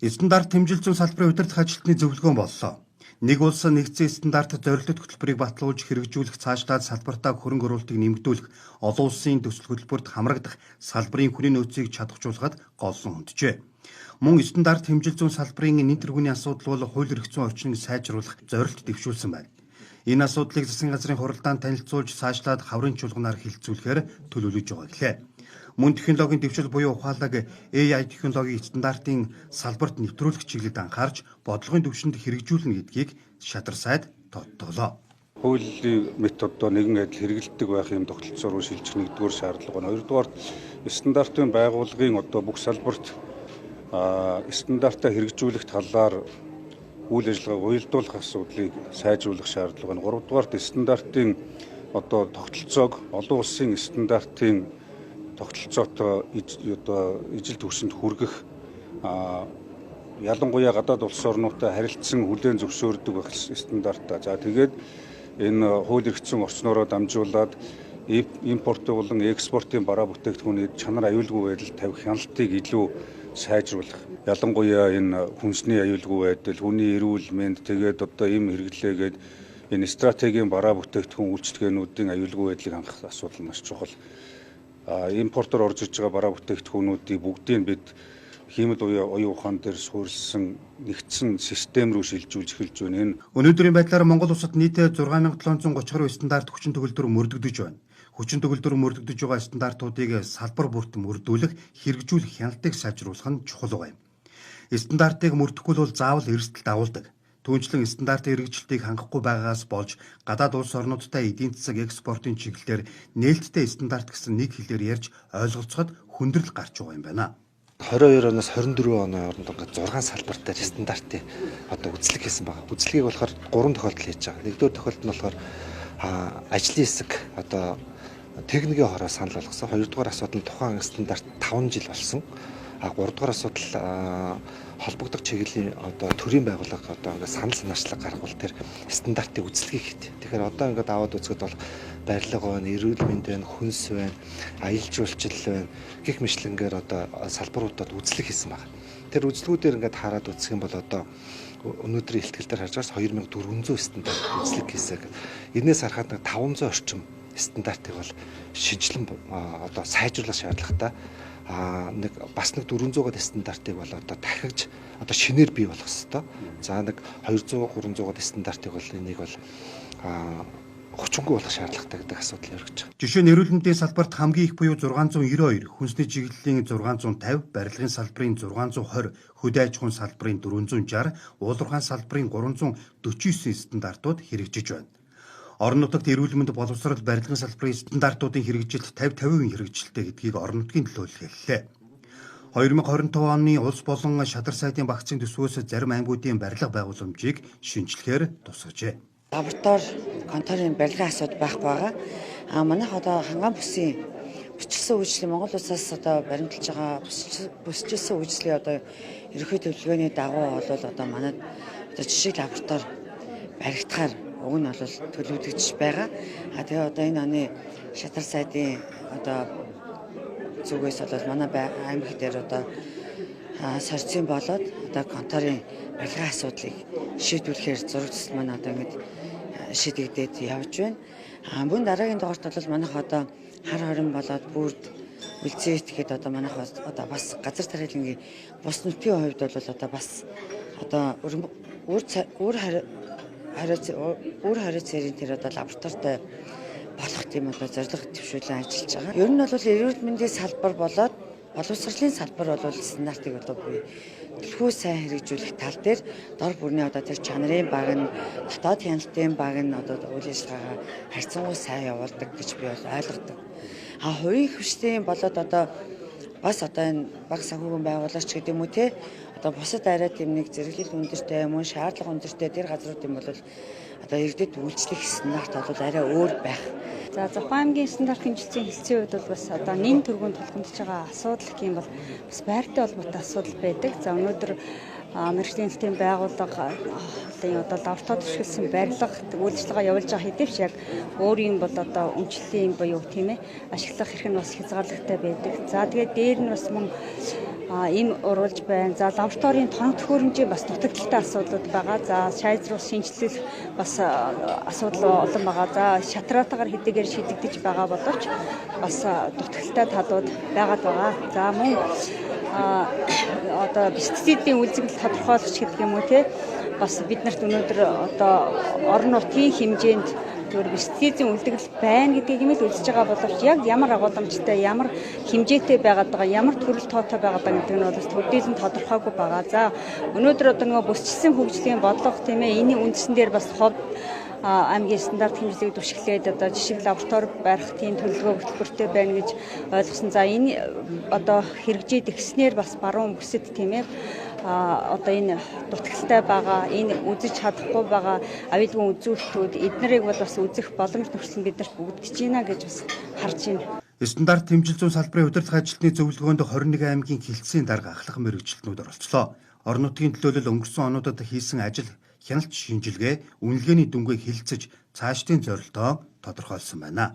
Стандарт хэмжил зүйн салбарын удирдах ажилтны зөвлөгөөн боллоо. Нэг улс нэгдсэн стандарт зорилт хөтөлбөрийг батлуулж хэрэгжүүлэх, цаашлаад салбартаа хөрөнгө оруулалтыг нэмэгдүүлэх, олон улсын төсөл хөтөлбөрт хамрагдах салбарын хүний нөөцийг чадахжуулахад голлон хөнджээ. Мөн стандарт хэмжил зүйн салбарын нэн тэргүүний асуудал бол хууль эрх зүйн орчныг сайжруулах зорилт дэвшүүлсэн байна. Энэ асуудлыг засгийн газрын хуралдаанд танилцуулж, цаашлаад хаврын чуулганаар хэлэлцүүлэхээр төлөвлөж байгаа гэлээ. Мөн технологийн дэвшил буюу ухаалаг AI технологийн стандартын салбарт нэвтрүүлэх чиглэлд анхаарч бодлогын түвшинд хэрэгжүүлнэ гэдгийг шадар сайд тодтоглоо. Хуулийн методдоо нэгэн адил хэрэгэлдэг байх юм тогтолцоо руу шилжих нэгдүгээр шаардлага байна. Хоёрдугаар, стандартын байгууллагын одоо бүх салбарт стандартаа хэрэгжүүлэх талаар үйл ажиллагааг уялдуулах асуудлыг сайжруулах шаардлага байна. Гуравдугаарт, стандартын одоо тогтолцоог олон улсын стандартын тогтолцоотой одоо ижил төвшөнд хүргэх, ялангуяа гадаад улс орнуудтай харилцсан хүлээн зөвшөөрдөг байх стандартаа. За, тэгээд энэ хууль эрх зүйн орчноороо дамжуулаад импортын болон экспортын бараа бүтээгдэхүүний чанар, аюулгүй байдал тавих хяналтыг илүү сайжруулах. Ялангуяа энэ хүнсний аюулгүй байдал, хүний эрүүл мэнд, тэгээд одоо ийм хэрэглээгээд энэ стратегийн бараа бүтээгдэхүүн үйлчилгээнүүдийн аюулгүй байдлыг хангах асуудал маш чухал. Импортоор орж иж байгаа бараа бүтээгдэхүүнүүдийг бүгдийг бид хиймэл оюун ухаан дээр суурилсан нэгдсэн систем рүү шилжүүлж эхэлж байна. Энэ Өнөөдрийн байдлаар Монгол улсад нийт 6730 гаруй стандарт хүчин төгөлдөр мөрдөгдөж байна. Хүчин төгөлдөр мөрдөгдөж байгаа стандартуудыг салбар бүрт мөрдүүлэх, хэрэгжүүлэх хяналтыг сайжруулах нь чухал байгаа юм. Стандартыг мөрдөхгүй бол заавал эрсдэл дагуулдаг. Түүнчлэн стандартын хэрэгжилтийг хангахгүй байгаагаас болж гадаад улс орнуудтай эдийн засаг экспортын чиглэлээр нээлттэй стандарт гэсэн нэг хэлээр ярьж ойлголцоход хүндрэл гарч байгаа юм байна. 22 оноос 24 оны хооронд ингээд 6 салбар дээр стандартын одоо үзлэг хийсэн байгаа. Үзлэгийг болохоор 3 тохиолдол хийж байгаа. Нэгдүгээр тохиолдол нь болохоор ажлын хэсэг одоо техникийн хороо санал болгосон. Хоёрдугаар асуудал нь тухайн стандарт 5 жил болсон. А гуравдугаар асуудал холбогдох чиглэлийн одоо төрийн байгууллага одоо ингээд санал санаачлаг гаргавал тэр стандартыг үзлэгийг хийдэг. Тэгэхээр одоо ингээд аваад үзэхэд бол барилга байна, эрүүл мэнд байна, хүнс байна, аялал жуулчлал байна гэх мэтлэнгээр одоо салбаруудад үзлэг хийсэн байна. Тэр үзлгүүдээр ингээд хараад үзэх юм бол одоо өнөөдрийн ихтгэл дээр харж байгаас 2400 стандарт үзлэг хийсэн. Энээс харахад 500 орчим стандартыг бол шинжилэн одоо сайжруулах шаардлагатай, нэг бас нэг 400 гаруй стандартыг бол одоо дахиж одоо шинээр бий болгох хэрэгтэй. За, нэг 200 300 стандартыг бол энийг бол хүчингүй болох шаардлагатай гэдэг асуудал яригдж байгаа. Жишээ нь, эрүүл мэндийн салбарт хамгийн их буюу 692, хүнсний чиглэлийн 650, барилгын салбарын 620, хөдөө аж ахуйн салбарын 460, уулуурхайн салбарын 349 стандартууд хэрэгжиж байна. Орон нутагт эрүүл мэнд, боловсрол, барилгын салбарын стандартуудын хэрэгжилт 50 50% хэрэгжилтэй гэдгийг орон нутгийн төлөөлөл хэллээ. 2025 оны улс болон шадар сайдын багцын төсвөөс зарим аймагуудын барилга байгууламжийг шинэчлэхээр тусгажээ. Лаборатори, конторын барилгын асуудал байхгүй байгаа. А манайх одоо ханган бүсийн бүсчилсэн үйлчилгээ, Монгол улсаас одоо баримталж байгаа бүсчилсэн үйлчилгээ одоо ерөнхий төлөвлөгөөний дагуу бол одоо манайд одоо жишиг лаборатори баригдахаар уг нь бол төлөвлөгдөж байгаа. А тэгээ одоо энэ оны шатар сайдын одоо зүгээс бол манай аймаг дээр одоо сорьцын болоод одоо конторын барилгын асуудлыг шийдвэрлэхээр зураг төсөл маань одоо ингэж шийдэгдээд явж байна. А мөн дараагийн дугаарт бол манайх одоо хар хорин болоод бүрд үлзээт гээд одоо манайх одоо бас газар тариалангийн бус нутгийн хувьд бол одоо бас одоо үр үр үр хорио цэрийн тэр одоо лабораторитой болох тийм одоо зорилго дэвшүүлэн ажиллаж байгаа. Ер нь бол эрүүл мэндийн салбар болоод боловсролын салбар бол стандартыг одоо буюу түлхүү сайн хэрэгжүүлэх тал дээр дор бүрний одоо тэр чанарын баг нь, дотоод хяналтын баг нь одоо үйл ажиллагаагаа харьцангуй сайн явуулдаг гэж би бол ойлгодог. А хувийн хэвшлийн болоод одоо бас одоо энэ баг санхүүгийн байгууллагч гэдэг юм уу, те, одоо бусад арай тийм нэг зэрэглэл өндөртэй, мөн шаардлага өндөртэй тэр газруудын бол одоо иргэдэд үйлчлэх стандарт бол арай өөр байх. За, Завхан аймгийн стандарт хэмжилтийн хэлтсийн хувьд бол бас одоо нэн тэргүүнд тулгамдж байгаа асуудал гэх юм бол бас байртай холбоотой асуудал байдаг. За, өнөөдөр мэргэжлийн хэлтийн байгууллага байгалийн одоо лаборатори түшгэлсэн барилга үйл ажиллагаа явуулж байгаа хэдий ч яг өөрийн бол одоо өмчлөлийн буюу, тийм ээ, ашиглах эрх нь бас хязгаарлалтай байдаг. За, тэгээд дээр нь бас мөн эм уруулж байна. За, лабораторийн тоног төхөөрөмжийн бас дутагдалтай асуудлууд байгаа. За, шайз руу шинэчлэх бас асуудал олон байгаа. За, шатраатаагаар хэдийгээр шийдэгдэж байгаа боловч бас дутагдалтай талууд байгаад байгаа. За, мөн одоо пестицидийн үзэгдэл тодорхойлогч гэдэг юм уу, те, бас бид нарт өнөөдөр одоо орон нутгийн хэмжээнд зүгээр пестицидийн үлдэгдэл байна гэдгийг юм л үзэж байгаа боловч яг ямар агуулмжтай, ямар хэмжээтэй байгаад байгаа, ямар төрөл тоотой байгаад байгаа гэдэг нь бол төдийлөн тодорхойгүй байгаа. За, өнөөдөр одоо нөгөө бүсчилсэн хөгжлийн бодлого, тийм ээ, энэ үндсэн дээр бас ховд аймгийн стандарт хэмжлэгийг түшиглээд одоо жишг лаборатори барих тийм төлөвлөгөө хөтөлбөртэй байна гэж ойлгосон. За, энэ одоо хэрэгжиж эхэлснээр бас баруун бүсэд, тийм ээ, одоо энэ дутагдалтай байгаа, энэ үзэж чадахгүй байгаа аюулгүй үзүүлэлтүүд эднэрийг бол бас үзэх боломж нөхцөл нь биднэрт бүрдэж байна гэж бас харж байна. Стандарт тэмжил зүйн салбарын удирдах ажилтны зөвлөгөөнд 21 аймгийн хэлтсийн дарга, ахлах мэргэжилтнүүд оролцлоо. Орон нутгийн төлөөлөл өнгөрсөн онуудад хийсэн ажил, хяналт шинжилгээ, үнэлгээний дүнгээ хэлэлцэж, цаашдын зорилтоо тодорхойлсон байна.